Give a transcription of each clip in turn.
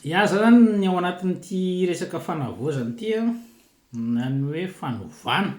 Ya, za zany ny ao anatin'ity resaka fanavaozana ity an, na ny hoe fanovana,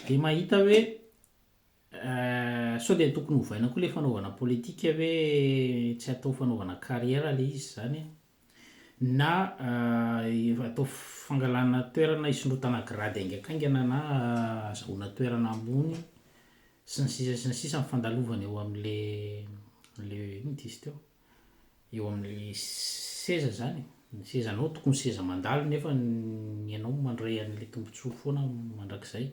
dia mahita hoe sao dia tokony hovaina koa ilay fanaovana politika hoe tsy atao fanaovana carrière ilay izy izany an, na atao fangalana toerana hisondrotana grade haingankaingana na azahoana toerana ambony sy ny sisa sy ny sisa ny fandalovana eo amin'le le inona ity izy teo? eo amin'ilay seza izany e, ny sezanao tokony seza mandalo nefa ny ianao mandray an'ilay tombontsoa foana mandrakizay.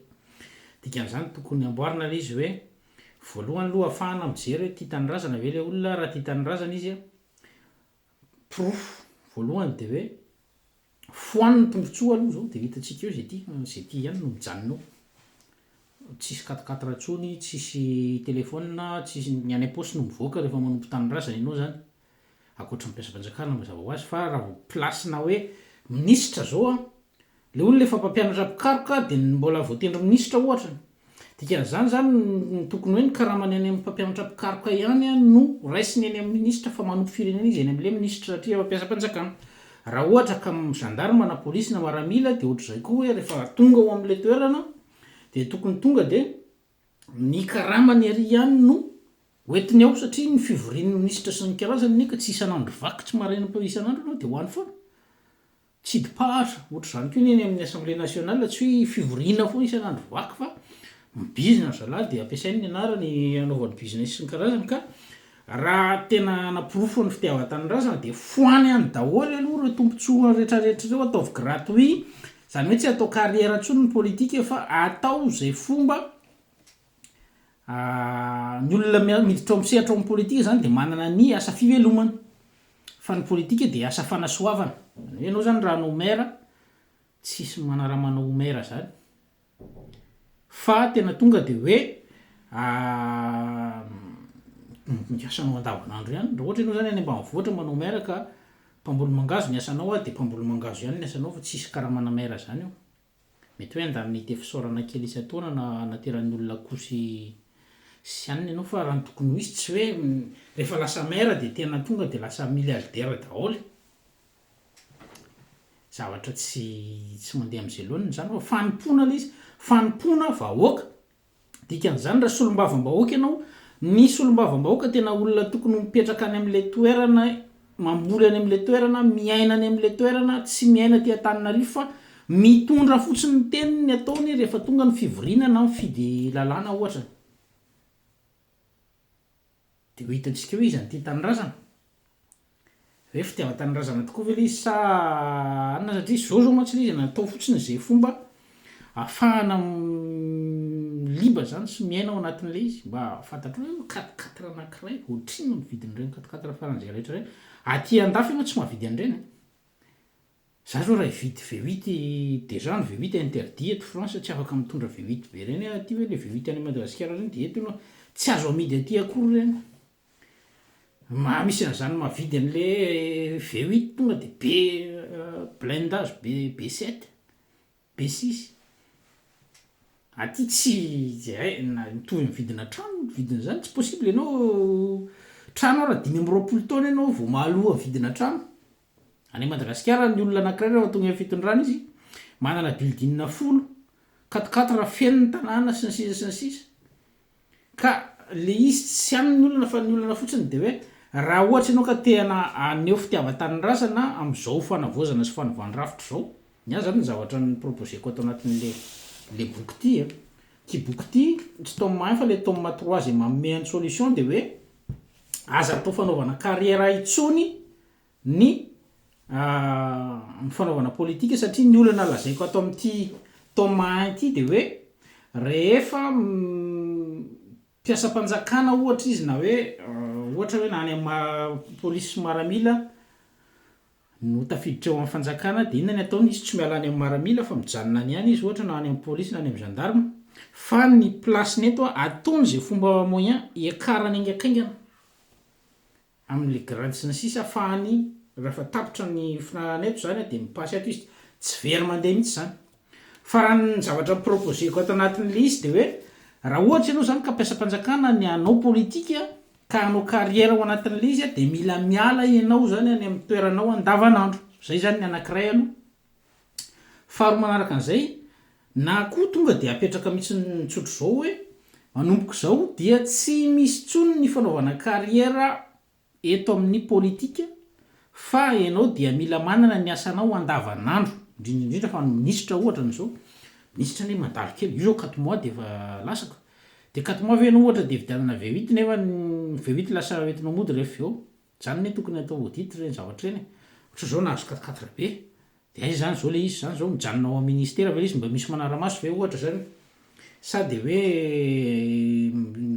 Dikan'izany tokony amboarina ilay izy hoe voalohany aloha afahana mijery hoe tia tanindrazana ve ilay olona, raha tia tanindrazana izy an, porofo voalohany dia hoe Foano ny tombotsoa aloha zao de hitantsika eo ze tia, ze tia ihany no mijanona eo. Tsisy quatre quatre intsony, tsisy telephone, tsisy, ny any am-paosy no mivoaka rehefa manompo tanindrazana ianao zany. Ankoatry ny mpiasam-panjakana mazava ho azy fa raha vao place-na hoe minisitra zao an, le olona efa mpampianatra mpikaroka de mbola voatendry minisitra ohatra. Dikan'izany izany ny tokony hoe ny karamany any amin'ny mpampianatra mpikaroka ihany no raisiny eny amin'ny minisitra fa manompo firenena izy eny amin'ilay minisitra satria efa mpiasam-panjakana. Raha ohatra ka gendarme na polisy na maramila dia ohatr'izay koa hoe rehefa tonga ao amin'ilay toerana dia tokony tonga dia ny karamany ary ihany no hoentiny ao satria ny fivorian'ny minisitra sy ny karazany anie ka tsy isan'andro vaky tsy maraina isan'andro ianao dia ho any foana. Tsidim-paritra, ohatr'izany koa ny eny amin'ny Assemblée nationale, tsy hoe fivoriana foana isan'andro vaky fa mibizina ry zalahy dia ampiasainy ny anarany hanaovany business sy ny karazany ka raha tena hanaporofo ny fitiavan-tanindrazana dia foany any daholo aloha ireo tombontsoa rehetrarehetra ireo, ataovy gratuit, izany hoe tsy atao carrière intsony ny politika fa atao izay fomba Ny olona miditra ao amin'ny sehatra ao amin'ny politika izany dia manana ny asa fivelomany. Fa ny politika dia asa fanasoavana. Izany hoe ianao izany raha hanao maire, tsisy manarama anao ho maire izany. Fa tena tonga dia hoe ny asanao andavanandro ihany. Raha ohatra ianao izany any ambanivohitra manao maire ka mpamboly mangahazo ny asanao dia mpamboly mangahazo ihany ny asanao fa tsisy karamana maire izany eo. Mety hoe indemnité fisaorana kely isan-taona na anateran'ny olona akoho sy sy anona ianao fa raha ny tokony ho izy tsy hoe rehefa lasa maire dia tena tonga dia lasa milliardaire daholo. Zavatra tsy tsy mandeha amin'izay laoniny izany fa fanompoana ilay izy, fanompoana vahoaka. Dikan'izany raha solombavambahoaka ianao, ny solombavambahoaka tena olona tokony ho mipetraka any amin'ilay toerana, mamboly any amin'ilay toerana, miaina any amin'ilay toerana, tsy miaina aty Antananarivo fa mitondra fotsiny ny teniny ny ataony rehefa tonga ny fivoriana na mifidy lalàna ohatra. Dia ho hitantsika eo iza no tia tanindrazana. Hoe fitiavan-tanindrazana tokoa ve ilay izy sa anona satria izao izao mantsy ilay izy natao fotsiny izay fomba ahafahana miliba izany sy miaina ao anatin'ilay izy. Mba fantatrao hoe quatre quatre anankiray ohatrinona ny vidin'ireny quatre quatre faran'izay raitra ireny. Aty andafy ianao tsy mahavidy an'ireny an. Za zao raha hividy V huit déjà ny V huit interdit eto France tsy afaka mitondra V huit be ireny aty hoe le V huit any Madagasikara ireny dia eto ianao tsy azo amidy aty akory ireny. Maha misy an'izany mahavidy an'le V huit tonga de be blindage be B sept, B six. Aty tsy hay na mitovy amin'ny vidina trano ny vidin'izany, tsy possible ianao trano ara 25 taona ianao vao mahaloa vidina trano. Any Madagasikara ny olona anankiray rehefa tonga eo fitondrana izy manana building folo, quatre quatre feno ny tanàna sy ny sisa sy ny sisa. Ka le izy tsy any ny olana fa ny olana fotsiny de hoe raha ohatra ianao ka te haneho fitiavan-tanindrazana amin'izao fanavaozana sy fanovan-drafitra izao, ny ahy zany ny zavatra ni-proposer-ko ato anatin'le le boky ity a, ity boky ity tsy tome un fa le tome trois zay manome ny solution de hoe aza atao fanaovana carrière intsony ny ny fanaovana politika satria ny olana lazaiko ato amin'ity tome un ity dia hoe rehefa mpiasam-panjakana ohatra izy na hoe ohatra hoe na any amin'ny polisy sy maramila no tafiditra eo amin'ny fanjakana dia inona ny ataony izy tsy miala any amin'ny maramila fa mijanona any ihany izy ohatra na any amin'ny polisy na any amin'ny gendarme fa ny place-ny eto ataony izay fomba moyen hiakarany haingakaingana Amin'ny grade sy ny sisa afahany rehefa tapitra ny finanana eto zany dia mi-passe ato izy tsy very mandeha mihitsy zany. Fa raha ny zavatra proposer-ko ato anatin'ilay izy dia hoe raha ohatra ianao zany ka mpiasam-panjakana ny hanao politika. Ka hanao carrière ao anatin'ilay izy dia mila miala ianao izany any amin'ny toeranao andavanandro. Izay izany ny anankiray aloha. Faharoa manaraka an'izay, na koa tonga dia apetraka mihitsy ny tsotr'izao hoe manomboka izao dia tsy misy intsony ny fanaovana carrière eto amin'ny politika fa ianao dia mila manana ny asanao andavanandro, indrindra indrindra fa ny minisitra ohatra an'izao, minisitra anie mandalo kely, io zao quatre mois dia efa lasako, dia quatre mois ve ianao ohatra dia hividianana V huit nefa ny V huit lasa hoentinao mody rehefa avy eo, zany anie tokony atao audit ireny zavatra ireny e, ohatra zao nahazo quatre quatre be, Dia aiza izany izao ilay izy izany izao? Mijanona ao amin'ny ministera ve ilay izy? Mba misy manara-maso ve ohatra izany? Sa dia hoe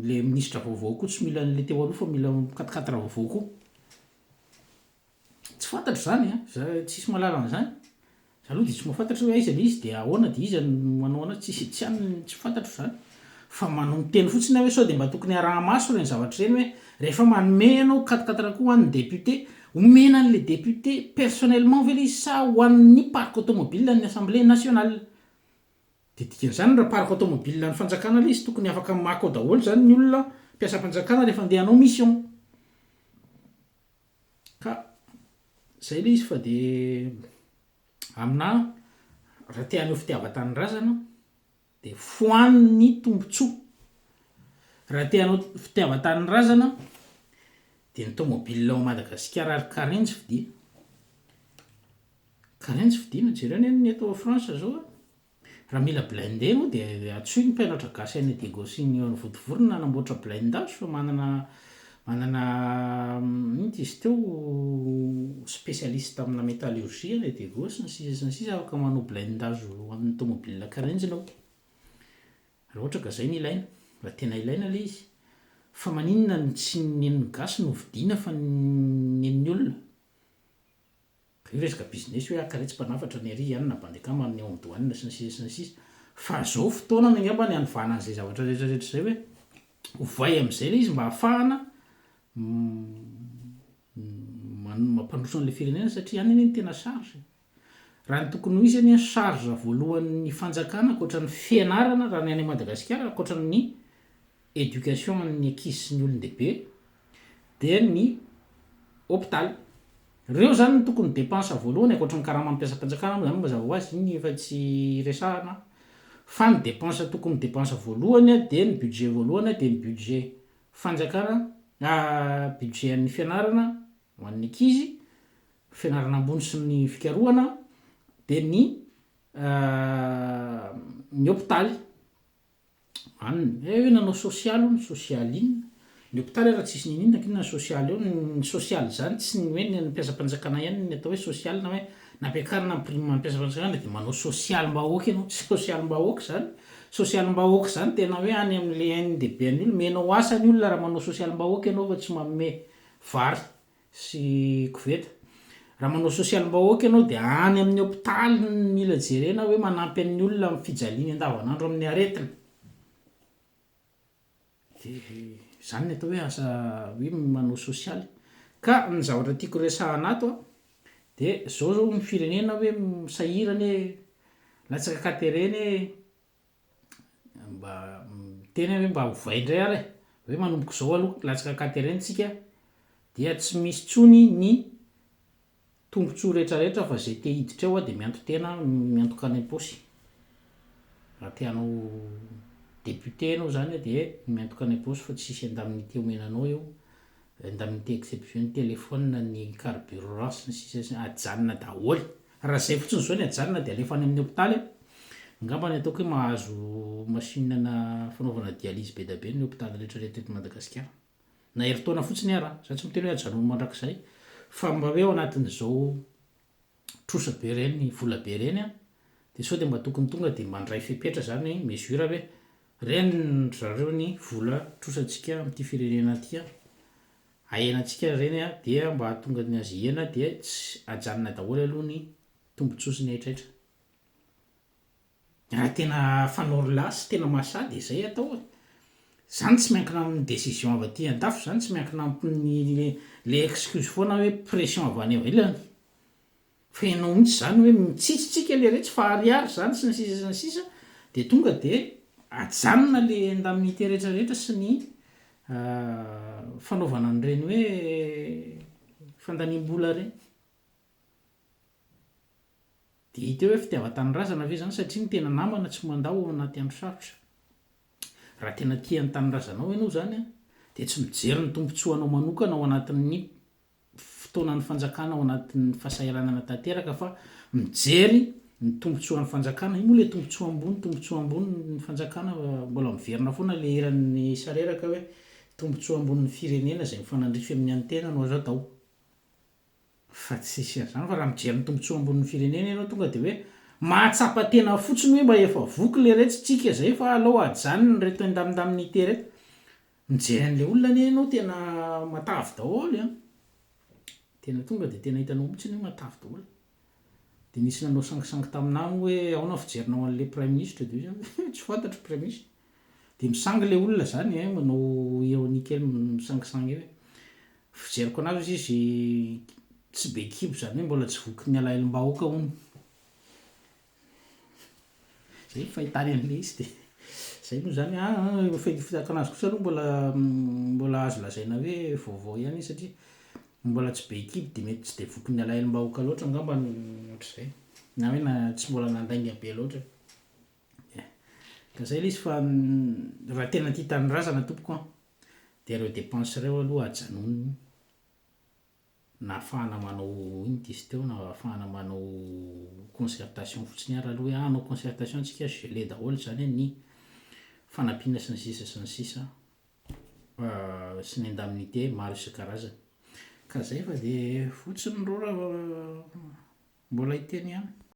ilay minisitra vaovao koa tsy mila an'ilay teo aloha fa mila quatre quatre vaovao koa? Tsy fantatro izany an! Za tsisy mahalala an'izany. Za aloha dia tsy mahafantatra hoe aiza ilay izy dia ahoana dia iza no manao anazy, tsisy tsy any tsy fantatro izany. Fa manao miteny fotsiny aho hoe sao dia mba tokony araha-maso ireny zavatra ireny hoe rehefa manome ianao quatre quatre koa ho an'ny député, omena an'ilay député personnellement ve ilay izy sa ho an'ny parc automobile an'ny assemblée nationale? Dia dikan'izany raha parc automobile an'ny fanjakana ilay izy tokony afaka maka ao daholo izany ny olona mpiasam-panjakana rehefa andeha hanao mission. Ka izay ilay izy fa dia aminà raha te haneho fitiavan-tanindrazana, Dia foano ny tombontsoa. Raha te hanao fitiavan-tanindrazana dia ny tomobile ao Madagasikara ary karenjy vidiana. Karenjy vidiana, jereo anie ny eto France zao a. Raha mila blindé ianao dia antsoy ny mpianatra gasy any Diego sy ny any Vontovorona hanamboatra blindage fa manana manana inona izy teo spécialiste amina métallurgie any Diego sy ny sisa sy ny sisa afaka manao blindage ho an'ny tomobile karenjy ianao. Raha ohatra ka zay no ilaina, raha tena ilaina ilay izy. Fa maninona no tsy ny an'ny gasy no vidiana fa ny an'ny olona? Io resaka business hoe ah karetsy mpanafatra ny ary ihany na bandy akama ny ao amin'ny douane sy ny sisa sy ny sisa fa zao fotoanany angamba ny hanovana an'izay zavatra rehetra rehetra izay hoe ovay amin'izay ilay izy mba hahafahana mampandroso an'ilay firenena satria any anie no tena charge e. Raha ny tokony ho izy anie ny charge voalohan'ny fanjakana ankoatra ny fianarana raha ny any Madagasikara ankoatra ny éducation an'ny ankizy sy ny olon-dehibe dia ny hopitaly. Ireo izany no tokony dépense voalohany ankoatra ny karaman'ny mpiasam-panjakana moa izany mazava ho azy iny efa tsy resahana fa ny dépense tokony dépense voalohany dia ny budget voalohany dia ny budget fanjakana budget an'ny fianarana ho an'ny ankizy, fianarana ambony sy ny fikarohana dia ny ny hopitaly. Any eh hoe nanao sosialy hono, sosialy inona? Ny hopitaly ara tsisy ninoninona k'inona ny sosialy eo, ny sosialy zany tsy ny hoe ny an'ny mpiasam-panjakana ihany ny atao hoe sosialy na hoe nampiakarina ny prime an'ny mpiasam-panjakana dia manao sosialim-bahoaka ianao, tsy sosialim-bahoaka izany, sosialim-bahoaka izany tena hoe any amin'le hain-dehibe an'ny olona, omenao asa ny olona raha manao sosialim-bahoaka ianao fa tsy manome vary sy koveta. Raha manao sosialim-bahoaka ianao dia any amin'ny hopitaly no mila jerena hoe manampy an'ny olona amin'ny fijaliany andavanandro amin'ny aretina. Dia izany ny atao hoe asa hoe manao sosialy. Ka ny zavatra tiako resahana ato an, dia izao zao ny firenena hoe sahirana e, latsaka an-katerena e, Mba miteny aho hoe mba ovay indray ary e! Hoe manomboka izao aloha latsaka an-katerena tsika dia tsy misy intsony ny tombotsoa rehetrarehetra fa izay te hiditra eo dia mianto-tena miantoka any am-paosy. Raha te hanao député ianao izany dia miantoka any am-paosy fa tsisy indemnité omena anao eo, indemnité exceptionnelle, ny téléphone, ny carburant sy ny sisa sy ny ajanona daholo. Raha zay fotsiny zao ny ajanona dia alefa any amin'ny hopitaly a! Angamba ny ataoko hoe mahazo machine na fanaovana dialyse be dia be ny hopitaly rehetra rehetra eto Madagasikara. Na herintaona fotsiny ara, za tsy miteny hoe ajanony mandrakizay fa mba hoe ao anatin'izao trosa be ireny, vola be ireny an, dia sao dia mba tokony tonga dia mandray fepetra zany mesure hoe reny ry zareo ny vola trosantsika amin'ity firenena ity an! Ahenantsika ireny dia mba hahatonga ny azy hihena dia tsy ajanona daholo aloha ny tombotsoa sy ny haitraitra. Raha tena fanao sy tena mahasahy dia izay atao e. Zany tsy miankina amin'ny décision avy aty andafy zany, tsy miankina amin'ny le excuse foana hoe pression avy any ivelany. Fa ianao mihitsy zany hoe mitsitsy tsika le retsy fa ariary zany sy ny sisa sy ny sisa de tonga de ajanona le indemnité rehetra rehetra sy ny. fanaovana an'ireny hoe fandaniam-bola ireny. Dia hita eo hoe fitiavan-tanindrazana ve izany satria ny tena namana tsy mandao ao anaty andro sarotra. Raha tena tia ny tanindrazanao ianao izany an, dia tsy mijery ny tombontsoanao manokana ao anatin'ny fotoanan'ny fanjakana ao anatin'ny fahasahiranana tanteraka fa mijery ny tombontsoan'ny fanjakana. Io moa ilay tombontsoa ambony, tombontsoa ambony ny fanjakana mbola miverina foana ilay hiran'ny Sareraka hoe tombontsoa ambonin'ny firenena izay mifanandrify amin'ny an'ny tena no azo atao. Fa tsisy an'izany fa raha mijery ny tombotsoa ambonin'ny firenena ianao tonga dia hoe mahatsapa tena fotsiny hoe mba efa voky leretsy tsika zay fa alao ajanony ireto indamindamnite ireto. Mijery an'ilay olona anie ianao tena matavy daholo an! Tena tonga dia tena hitanao mihitsy hoe matavy daholo. Dia nisy nanao sangisangy taminà moa hoe ahoana ny fijerinao an'ilay praiminisitra dia hoy izy hoe tsy fantatro praiminisitra. Dia misangy ilay olona izany e, manao ironie kely misangisangy eo hoe fijeriko anazy hozy izy tsy be kibo izany hoe mbola tsy vokin'ny alahelom-bahoaka hono. Zay ny fahitany an'ilay izy dia zay moa izany an, fahitako anazy kosa aloha mbola mbola azo lazaina hoe vaovao ihany izy satria mbola tsy be kibo dia mety tsy dia vokin'ny alahelom-bahoaka loatra angamba ny ohatr'izay na hoe na tsy mbola nandainga be loatra. Ka zay ilay izy fa raha tena tia tanindrazana tompoko an, dia ireo dépenses ireo aloha ajanony na ahafahana manao inona izy teo na ahafahana manao concertation fotsiny ary aloha hoe hanao concertation tsika geler daholo izany ny fanampiana sy ny sisa sy ny sisa sy ny indemnité maro isan-karazany. Ka zay fa dia fotsiny rô raha mbola hiteny ihany.